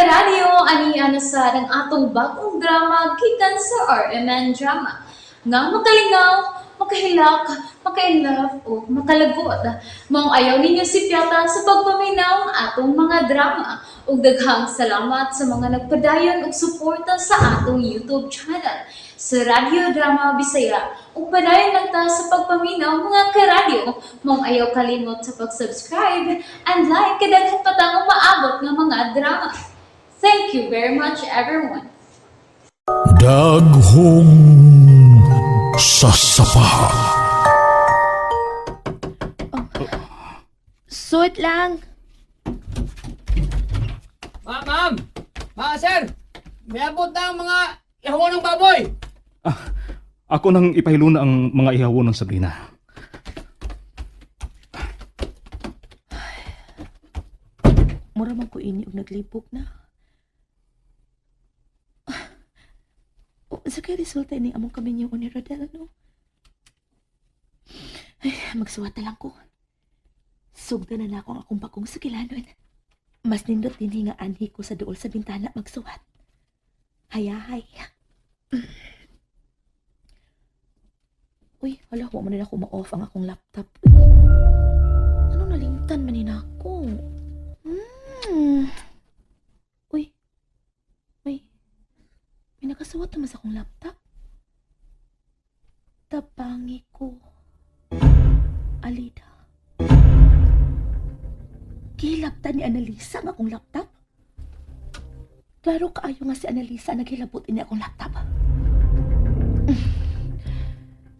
Karadyo, ani na sa ang atong bagong drama gikan sa RMN Drama. Nga makalingaw, makahilak, makainlove o makalagot. Maong ayaw ninyo sipyata sa pagpaminaw ang atong mga drama. Ug daghang salamat sa mga nagpadayon og suporta sa atong YouTube channel sa Radyo Drama Bisaya. Ug padayon lang ta sa pagpaminaw, mga karadyo. Maong ayaw kalimot sa pag-subscribe and like kay daghan pa tang umaabot nga mga drama. Thank you very much, everyone. Daghong sasapa. Suot lang. Ma, ma'am! Ma, sir! May abot na ang mga ihawan ng baboy! Ako nang ipahiluna ang mga ihawo ng Sabrina. Mura man ko ini og naglibog na. O, sa kay resulta ini among kami niyo ni Rodel, no? Ay, magsuwat na lang ko. Sugda na na ako ang akong bagong sugilanon. Mas nindot din nga anhi ko sa duol sa bintana magsuwat. Hayahay. Uy, hala, wa man na ako ma-off ang akong laptop. Uy, ano nalimtan man ni nako? Uy. Uy. May nakasuwat naman sa akong laptop. Tabangi ko. Alida. Gilapta ni Annalisa ang akong laptop? Klaro kaayo nga si Annalisa ang naghilabot ini akong laptop.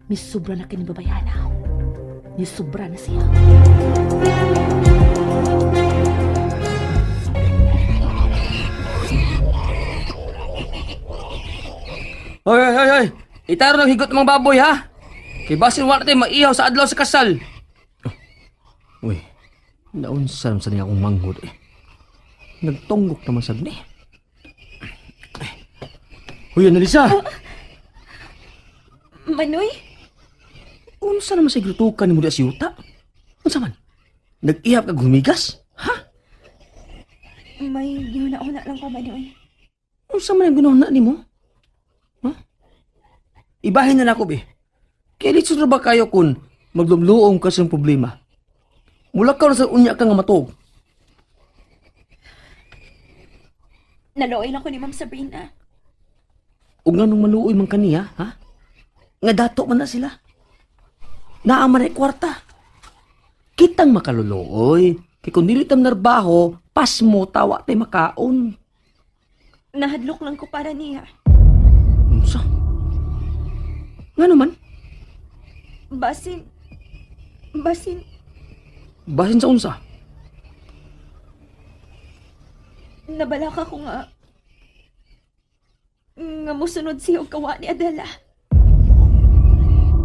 Misubra na kini babayana. Nisubra na siya. Hoy, hoy, hoy, hoy! Itaro ng higot ng mga baboy, ha? Kay basin wala tayo maihaw sa adlaw sa kasal. Uy, naunsa naman sa niya akong manghod eh. Nagtunggok naman sa ni. Uy, Annalisa! Manoy? Unsa naman sa iglutukan ni mo di sa yuta? Unsa man? Nag-ihap kag humigas? Ha? May gihuna-huna lang ko, Manoy. Unsa man ang ginahuna nimo? Ha? Ibahin na nako be. Kay litso ra ba kayo kun maglumluom ka sa problema? Mula ka ra sa unya ka nga matuog. Naluoy lang ko ni Ma'am Sabrina. Ug nganong maluoy man kaniya, ha? Nga dato man na sila. Naa man ay kwarta. Kitang makaluluoy. Kay kung dili tam narbaho, pasmo tawa tay makaon. Nahadlok lang ko para niya. Unsa? Nga naman? Basin... Basin, Basin sa unsa? nabalaka ko nga... Nga musunod siya og kawa ni Adela.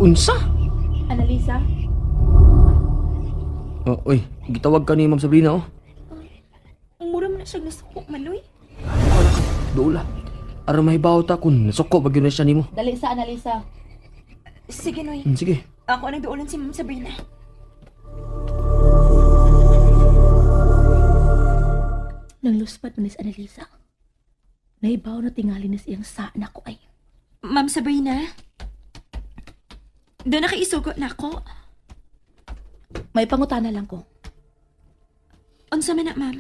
Unsa? Annalisa? Oh, uy, gitawag ka ni Ma'am Sabrina oh. Mura man na siya nasuko, Manoy. Dola. Aron mahibaw ta kun nasuko ba gyud na siya nimo. Dali sa Annalisa. Sige, Noy. Sige. Ako ang nagduulan si Ma'am Sabrina. Nang luspad man ni si Annalisa. Naibaw na tingali ni siyang saan ako ay. Ma'am Sabrina? Doon nakaisugo na ako. May pangutana lang ko. Unsa man na, ma'am?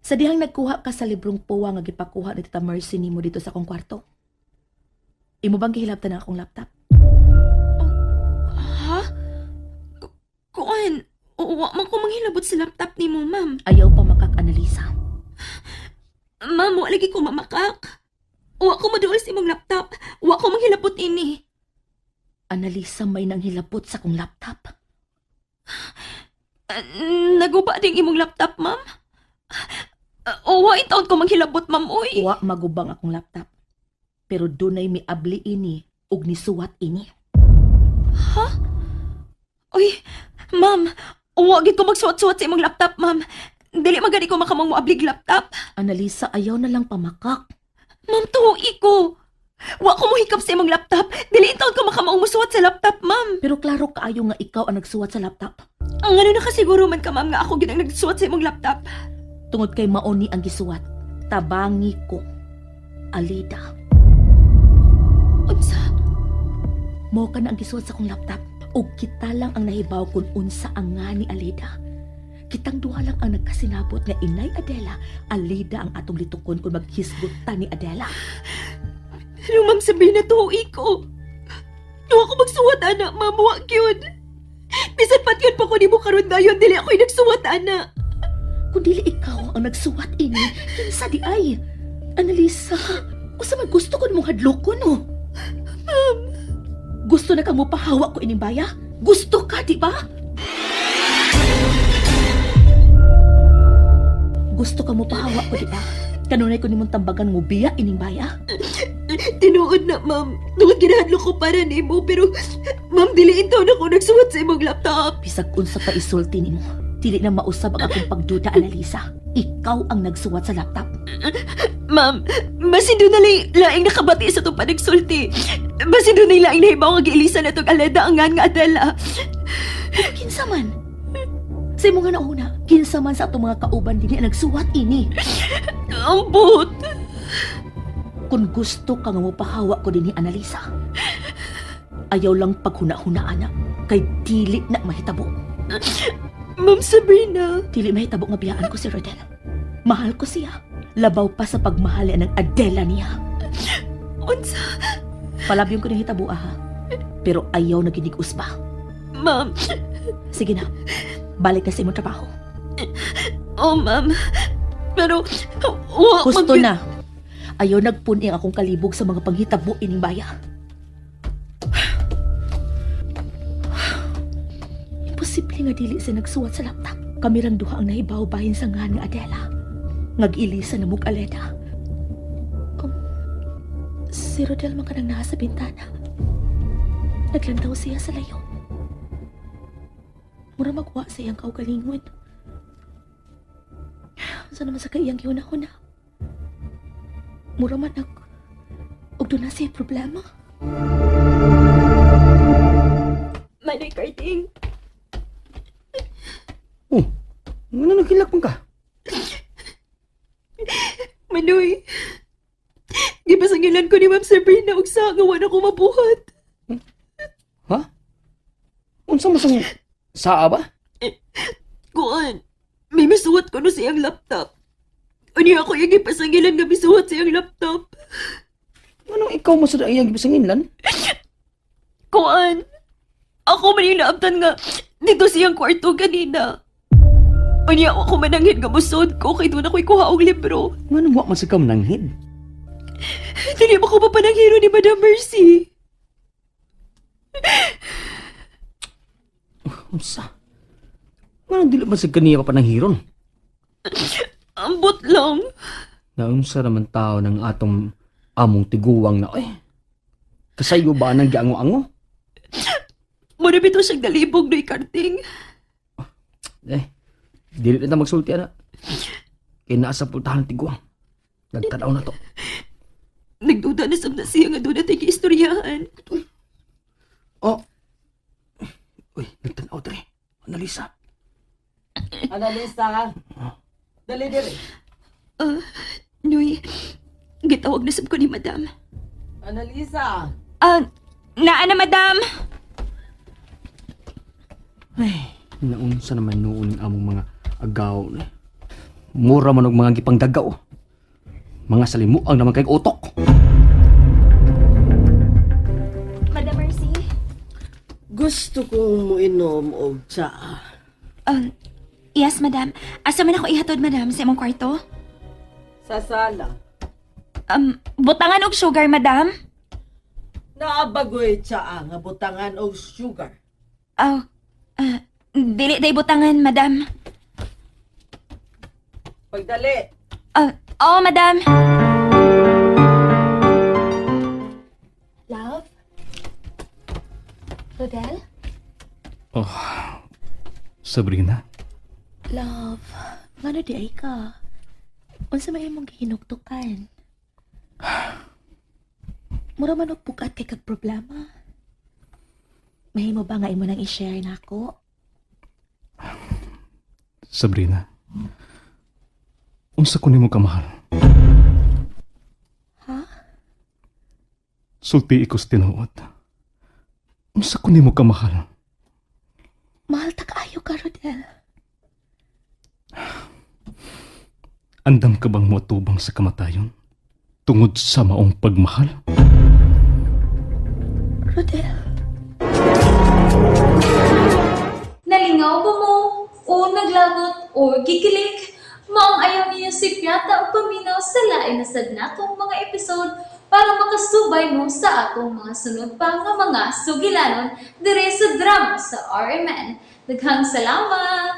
Sa dihang nagkuha ka sa librong puwa nga gipakuha ni Tita Mercy nimo dito sa akong kwarto. Imo bang gihilabtan ang akong laptop? Ha? Kuan, wa man ko manghilabot sa laptop nimo, ma'am. Ayaw pa makak, Annalisa. Ma'am, wa lagi ko mamakak. Wa ko maduol sa imong laptop. Wa ko manghilabot ini. Annalisa, may nanghilabot sa akong laptop. Ah, naguba ding imong laptop, ma'am. O, wa taon ko manghilabot, ma'am, oy. Wa magubang akong laptop. Pero dunay miabli ini ug nisuwat ini. Uy, ma'am, wa gid ko magsuwat-suwat sa imong laptop, ma'am. Dili magani ko makamang moablig laptop. Annalisa, ayaw na lang pamakak. Ma'am, tuoi ko. Wa ko mohikap sa imong laptop. Dili taon ko makamaong mosuwat sa laptop, ma'am. Pero klaro kaayo nga ikaw ang nagsuwat sa laptop. Ang ano nakasiguro man ka, ma'am, nga ako gid ang nagsuwat sa imong laptop. Tungod kay maoni ang gisuwat. Tabangi ko, Alida. Unsa? Mao ka na ang gisuwat sa akong laptop. Ug kita lang ang nahibaw kung unsa ang nga ni Alida. Kitang duha lang ang nagkasinabot nga inay Adela, Alida ang atong litukon kung maghisgot ta ni Adela. Pero Ma'am Sabrina, tuwi ko. Wa ko magsuwat ana, ma'am, wa gyud. Bisan patyon pa ko nimo karon dayon, dili ako'y nagsuwat ana. Kung dili ikaw ang nagsuwat ini, kinsa di ay? Annalisa, usa man gusto ko mong hadlokon no? Ma'am, gusto na kang mopahawa ko ining baya? Gusto ka, di ba? Gusto ka mo pahawa ko, di ba? Kanunay ko nimong tambagan mo biya ining baya. Tinuod na, ma'am. Tungod ginahadlok ko para nimo, pero ma'am, dili intaw na ko nagsuwat sa imong laptop. Bisag unsa pa isulti nimo. Dili na mausab ang akong pagduda, Annalisa. Ikaw ang nagsuwat sa laptop. Ma'am, basin doon na laing nakabati sa itong panagsulti. Basin doon na laing nahibaw nga giilisan na itong aleda ang ngan nga Adela. Kinsa man? Sa imong nga nauna, kinsa man sa atong mga kauban dinhi ang nagsuwat ini. Ang buot. Kung gusto ka nga mopahawa ko dinhi, Annalisa. Ayaw lang paghuna-huna ana kay dili na mahitabo. Ma'am Sabrina. Dili mahitabo nga biyaan ko si Rodel. Mahal ko siya. Labaw pa sa pagmahal ng Adela niya. Unsa? Palabyon ko ng hitabo ha. Pero ayaw na ginig-usba. Ma'am. Sige na, balik na sa imong trabaho. Oh, ma'am. Pero, wa Gusto na. Ayaw nagpuni ang akong kalibog sa mga panghitabo ining baya. Imposible nga dili siya nagsuwat sa laptop. Kami rang duha ang nahibaw bahin sa ngan nga Adela. Ngag-ilisa na mug Aleda. Si Rodel man kanang naa sa bintana. Naglantaw siya sa layo. Mura magwa sa iyang kaugalingon. Unsa naman sa kaiyang gihuna-huna? Mura man ak og doon na siya problema. Manoy Karting. Oh, ano naghilak man ka? Manoy. Gipasangilan ko ni Ma'am Sabrina og sa nga wa na ko mabuhat. Ha? Unsa mo sang saa ba? Kuan, may misuwat ko no sa iyang laptop. Unya ako yung gipasangilan nga misuwat sa iyang laptop. Anong ikaw mo sa iyang gipasanginlan? Kuan, ako man yung naabtan nga dito sa iyang kwarto ganina. Unya ako mananghid nga musod ko kay doon ako'y kuha og libro. Nganong wa man sa ka mananghid? Dili ba ko papananghiro ni Madam Mercy? Unsa? Nganong dili man sa kaniya papananghiron? Ambot lang. Naunsa naman tao ng atong among tiguwang na eh. Kasayo ba nang giango-ango? Muna bitaw siyang dalibog no'y karting. Eh, dili na ta magsulti ana. Kay naa sa pultahan ng tiguang. Nagtanaw na to. Nagduda na sab na siya nga doon natin istoryahan. Oh. Uy, nagtanaw dre. Analisa. Analisa, dali diri. Noy, gitawag na sab ko ni Madam. Analisa. Ah, naa na Madam. Ay, naunsa naman noon ang among mga agaw na. Mura man og mga gipangdagaw. Mga salimuang naman kay utok. Madam Mercy. Gusto kong muinom og tsaa. Yes, Madam. Asa man ako ihatod, Madam, sa imong kwarto? Sa sala. Butangan og sugar, Madam. Naabagoy tsaa nga butangan og sugar. Oh, dili day butangan, Madam. Pagdali. Oh, Madam. Love? Rodel? Oh, Sabrina. Love, ngano di ay ka? Unsa may imong gihinugtukan? Mura man og pukat kay kag problema. Mahimo ba nga imo nang i-share nako? Sabrina. Unsa ko nimo kamahal? Sulti ikos tinuod. Unsa ko nimo kamahal? Mahal ta kaayo ka, Rodel. Andam ka bang moatubang sa kamatayon? Tungod sa maong pagmahal? Rodel. Nalingaw ba mo? O naglagot o gikilig? Maong ayaw niyo si Piata o paminaw sa lain na sad natong mga episode para makasubay mo sa atong mga sunod pa nga mga sugilanon dire sa drama sa RMN. Daghang salamat!